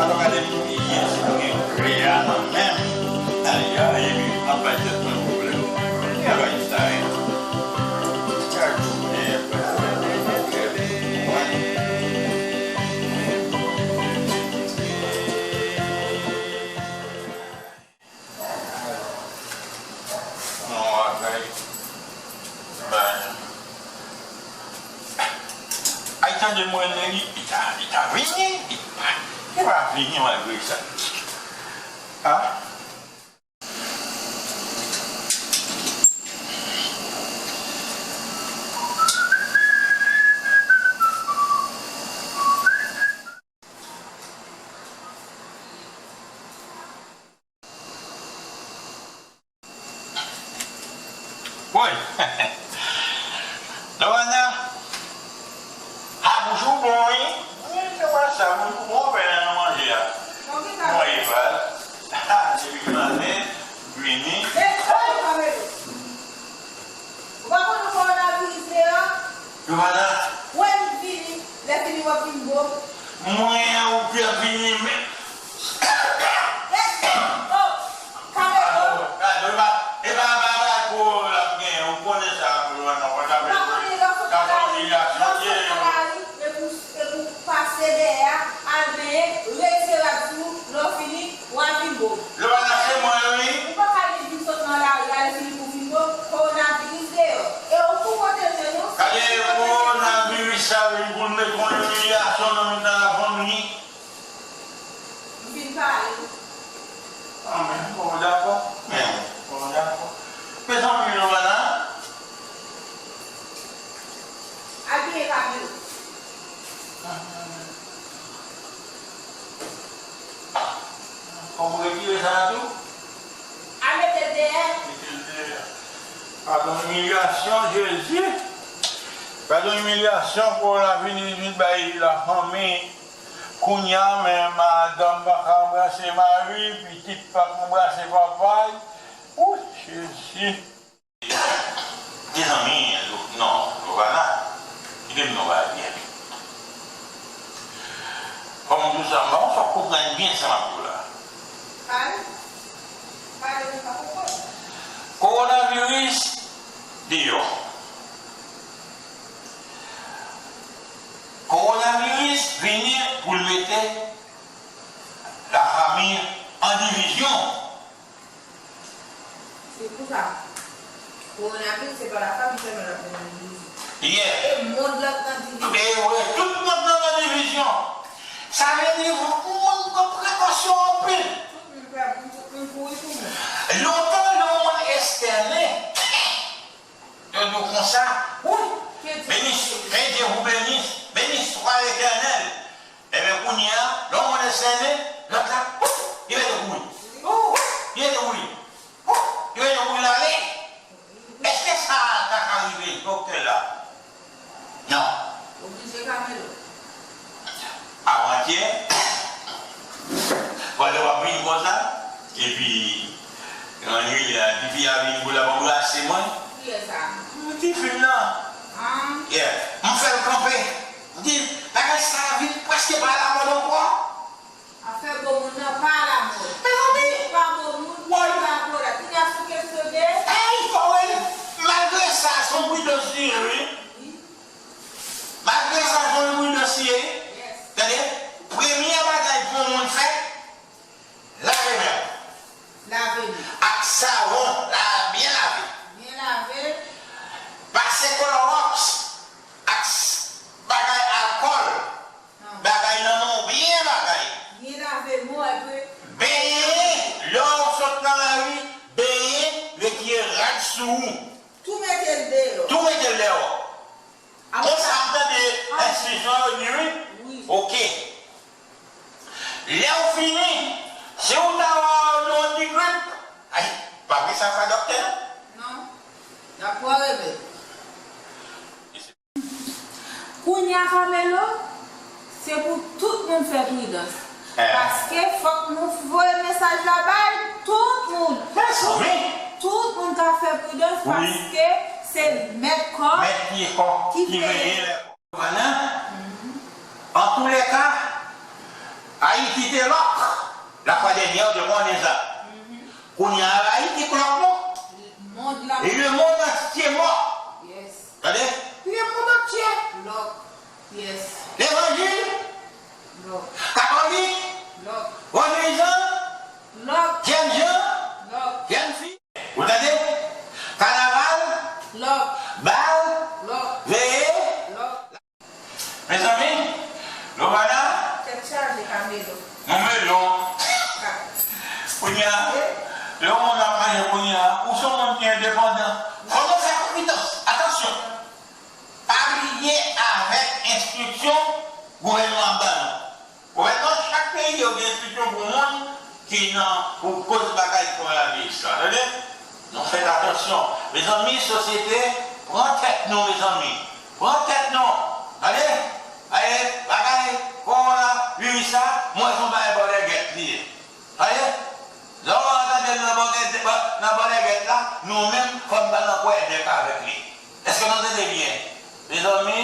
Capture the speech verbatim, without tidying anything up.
Atò gade m, yes, mwen gen kle a nan men m. Ay, ay, epi m ap bay tèt mwen pwoblèm. Ki bagay sa ye? Chak jounen y ap bay tèt mwen pwoblèm. Non, bagay. Bagay. Ay, tande mwen, li, li ta, li ta vini, li pa, li pa vini malgre sa. Ah. Woy! Lwana! Ha, bouch ou bon, wi. Wi, se pa sa, wi, ou bon fè nan manje a. Bon, Eval. Ha, depi maten, vini. Ou pa konn kòwonaviris deyò? Lwana! Wè m vini, lè fini w ap vin bo m. Mwen an, ou pi ap vini, men. Gade, oh, Kamelo. Gade, e pa, e pa, e pa, e pa gwo l ap genyen, ou konnen sa, Lwana, w pa t ap fè ilyasyon, ye. Epi w pase dèyè a, al benyen, retire rad sou ou, lè w fini, w a vin bo m. Lwana, se mwen wi. Ou pa ka vin sot nan lari a, lè fini pou vin bo m, kowonaviris deyò. E ou tou pwoteje nou. Gade kowonaviris sa vin pou l met yon imilyasyon nan mitan lafanmi. M fin pale. Ah, men, bon, dakò. Men, bon, dakò. Mezanmi, Lwana. Abiye Kamelo. Fò m retire sa a tou? Al mete l dèyè. Mete l dèyè. Gade yon imilyasyon, Jezi. Gade yon imilyasyon, kòwonaviris vin bay lafanmi. Kounye a, men madanm pa ka anbrase mari, pitit pa ka anbrase papa l. Ou, Jezi. Mezanmi, non, Lwana, kite m non, bagay byen. Kòm m di w sa, m pa konn si w ap konprann byen sa m ap di w la. Pale. Pale, m pa konprann. Kowonaviris deyò. Kowonaviris vini pou l mete lafanmi an divizyon. Se pou sa. Kowonaviris, se pa lafanmi sèlman l ap mennen divizyon. Yeah. E mond lan nan divizyon. E wi, tout mond lan nan divizyon. Sa vle di, fòk moun pran prekosyon anpil. Tout moun pè, moun, tout moun kouri pou moun. Lontan, lè yon moun estène, yo di w konsa, wi, beni, que Dieu vous bénisse, béni soit l'Éternel. Ebyen, kounye a, lè yon moun estène, lòt la, li mete kouri. Li mete kouri. Li mete kouri l ale. Èske sa ta ka rive, doktè la? Non. Oblije Kamelo. Avantyè, pandan w ap vin konsa, epi Rann ri la, pipi a vin pou l ap anbrase mwen. Kiyès sa? Tifi m nan. Ah. Yeah. M fè l kanpe. M di, bagay sa a vin prèske pa alamòd ankò. Afè bon moun nan pa alamòd. Mezanmi! Pa bon moun, pa alamòd. Kounye a sou kesyon de. Ey, fò wè, malgre sa, se yon pridans li ye, wi. Wi. Malgre sa, se yon pridans li ye. Yes. Tande, premye bagay pou yon moun fè, lave men w. Lave men. Ak savon, la, byen lave. Byen lave. Pase klòwòks ak s-, bagay alkòl. Ah. Bagay nan men w, byen bagay. Byen lave men w, epi. Benyen, lè w sot nan lari, benyen, retire rad sou ou. Tou mete l deyò. Tou mete l deyò. Kesyon yo di wi. Wi. Oke. Lè w fini, si w ta wè w gen yon ti grip, ay, pa vre sa pa dòktè non. Non. Y ap pran remèd. Kounye a Carmelo, se pou tout moun fè pridans. Eh. Paske fòk nou voye mesaj la bay tout moun. Mezanmi. Tout moun ka fè pridans. Wi. Paske se mèt kò, mèt pye kò ki ki veye. Veye lè kò. Vana, antoulèka, Ayiti te lòk. Lafwa dènyè, ou te konnen sa. Kounye a, Ayiti klòk non. Mond la. E le mond antye mò. Yes. Tande? Le mond antye. Lòk. Yes. Levanjil. Lòk. Katolik. Lòk. Vodouyizan. Lòk. Jèn jan. Lòk. Jèn fi. Ou tande? Kanaval. Lòk. Bal. Lòk. Veye. Lòk. Mezanmi, Lovana. Tèt chaje, Carmelo. Mwen melon. Kounye a, lè yon moun ap manje kounye a, ou se yon moun ki endepandan. Fò nou fè konfidans. Atansyon. Pa bliye avèk enstriksyon gouvènman ap ban nou. Gouvènman chak peyi yo gen enstriksyon pou moun ki nan, pou koz bagay kòwonabis la. Tande? Nou fèt atansyon. Mezanmi, sosyete, pran tèt nou, mezanmi. Pran tèt nou. Tande? Tande? Bagay kòwona, viris sa, mwen se yon bagay bòlègèt li ye. Tande? Lè w ap tande l nan bòlègèt, nan bòlègèt la, nou menm, fò n pa nan kwè dèk avèk li. Èske nou tande byen? Mezanmi,